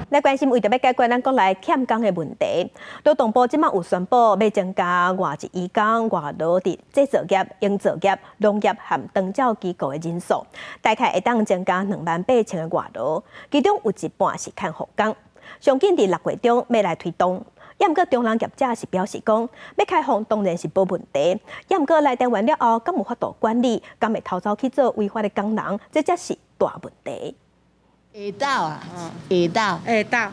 來關心為著欲解決咱國內欠工的問題，勞動部這馬有宣布欲增加外籍移工外勞佇製造業、營造業、農業和長照機構的人數，大概會當增加28,000個外勞，其中有一半是看護工。上緊佇6月中欲來推動。毋過中人業者是表示講，欲開放當然是無問題，毋過來台灣了後，敢有法度管理，敢會偷走去做違法的工人，這才是大問題。會到啊，會到，會到。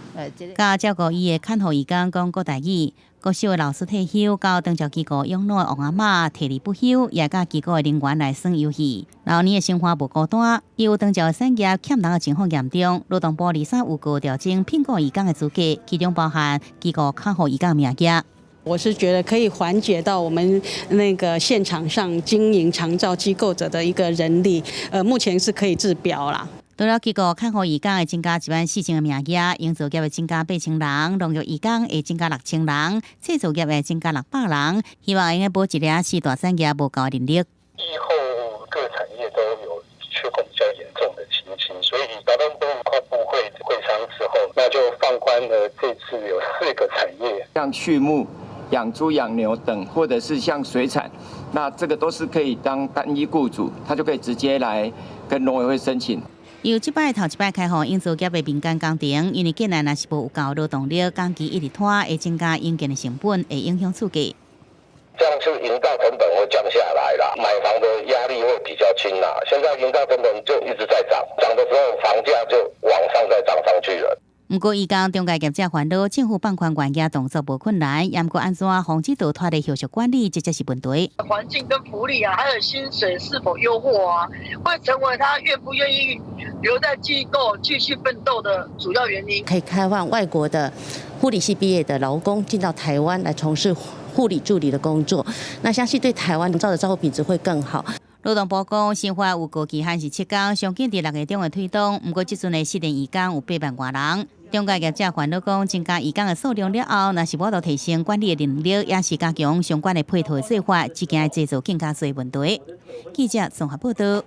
佮照顧伊的看護義工講國台語，國小的老師退休，到長照機構養老的王阿嬤提離不休，也佮機構的人員來耍遊戲。老年的生活無孤單，由於長照產業欠人的情況嚴重，勞動部23有閣調整聘雇義工的資格，其中包含機構看護義工名額。我是覺得可以緩解到我們那個現場上經營長照機構者的一個人力，目前是可以治標啦。除了機構看護義工會增加14,000個名額，營造業會增加8,000人，農業義工會增加6,000人，製造業會增加600人，希望會用補一寡四大產業無夠人力。疫後各產業都有缺工比較嚴重的情形，所以勞動部跨部會會商之後，那就放寬了這次有四個產業，像畜牧、養豬、養牛等，或者是像水產，那這個都是可以當單一雇主，他就可以直接來跟農委會申請。由這擺頭一擺開放營造業的民間工程，因為建案若是無有夠勞動力，工期一直拖，會增加營建的成本，會影響厝價。這樣是營造成本會降下來啦，買房的壓力會比較輕啦。現在營造成本就一直在漲，漲的時候房價就往上再漲上去了。毋過，移工中介業者煩惱，政府放寬外業動作無困難，毋過按怎防止逃脫的後續管理，這才是問題。環境跟福利啊，還有薪水是否優厚啊，會成為他願不願意留在機構繼續奮鬥的主要原因。可以開放外國的護理系畢業的勞工進到台灣來從事護理助理的工作，那相信對台灣照的照護品質會更好。勞動部講，新法有效期限是7工，上緊佇6月中會推動。毋過，這陣的試驗移工有8萬外人。中介業者煩惱講，增加移工的數量了後，若是無法度提升管理的能力，也是加強相關的配套的做法，這件會製造更加濟問題。記者綜合報道。